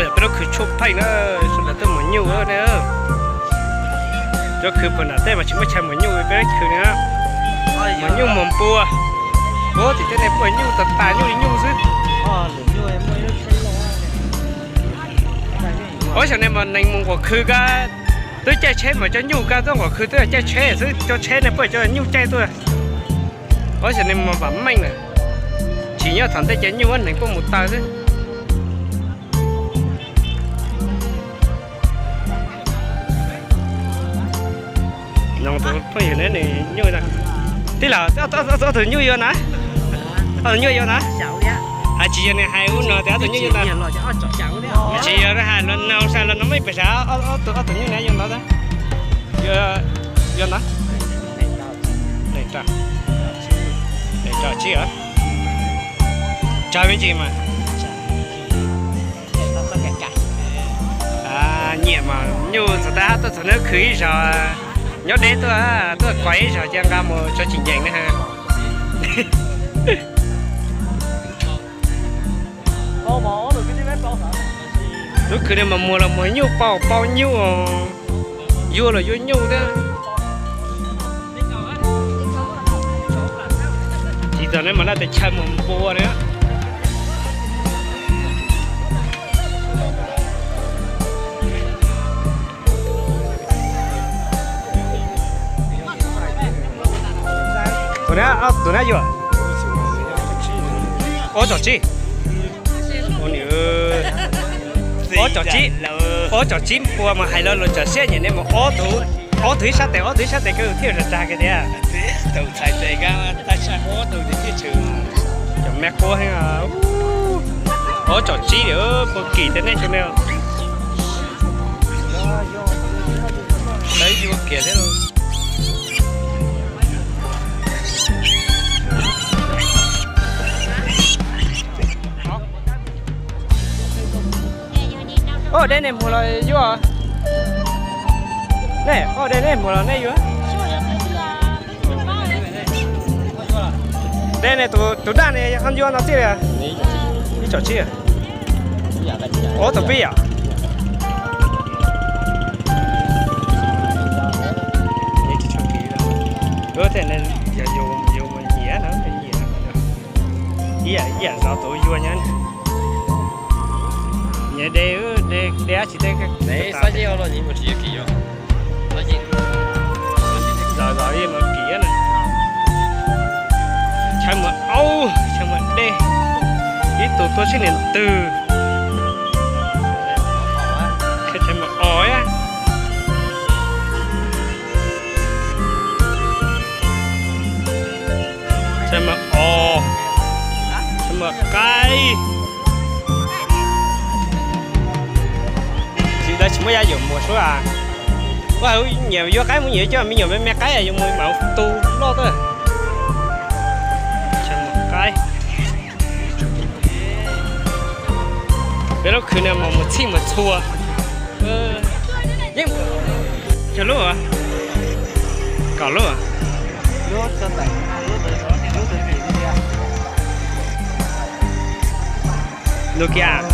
Peb lub khw tshuaj pheej na, sawv daws tuaj muag nyuj na. Lub khw puag nram tej mas tsis muaj chaw muag nyuj, peb lub khw na, muag nyuj muag npua. Ua tim tej ne puag nyuj tas tas, nyuj li nyuj xwb. Ua xyov ne mas neeg mus nqua khw kab, twb caij tsheb mas coj nyuj kab tuaj nqua khw twb caij tsheb xwb, cov tsheb ne puag coj nyuj caij tuaj. Ua xyov ne mas vam meej lawm, tsis nyob thaum ntej cov nyuj neeg puag mus taw xwb. No tus phooj ywg ne nws nyuj, tij laug, ob tug nyuj yuav na, ob tug nyuj yuav na. Hais tsis yog nws hais ub no tias ob tug nyuj yuav na. Tsis yog hais los no, los no muaj ib pem sav, ob tug nyuj na yuav ntawd. Yuav ntawd. Tsawg me ntsis mas. Nyiam mas nyuj txog tab tuaj txog neb khw ib zaug, nyob deb tuaj, tuaj kov ib zaug cia nqa mus tso tsis ncees na. Lub khw no mas muag los muag nyuj, pau pau nyuj, yuag los yuag nyuj thiab. Tsis txog ne mas laj tes chaw muag npua na. Tus na, tus na yuav ob tsom tsib, ob tsom tsib, ob tsom tsib npua mas hais lo lus tsawm siab nyiam ne mas ob tug, ob tug ib sab tes, ob tug ib sab tes koj thiaj tag kawg tiag. Cov me quab heev, ob tsom tsib li puag kim tej nej xyoo ne. Lawv yuag kiag thiab. Ob dej nej muag los yuav? Nej ob dej nej muag los nej yuav? Dej ne, tus daj ne ho yuav no txij li? Ib tsom tsib. Ob tug pib yom? Yog yus mus nyiam no, nyiam ib yam zov tus yuag nyab. Nyiam de, de dab tsi tej. Zov zov mus kim na. Chaw mas aub, chaw mas dej. Ib tug tuaj sib niam twg. Chaw mas os. Chaw mas os, chaw mas qaib. Tsis, lawv tsis muaj yaj yuam muag suab a. Ua nyiam yuav qaib mus nyiam coj me nyuam me me qaib yuav mus mam tu loj tuaj. Chaw mas qaib. Peb lub khw no mas mus txhij mus txhua. Yeej, cog lub, kaum lub. Lub kiag.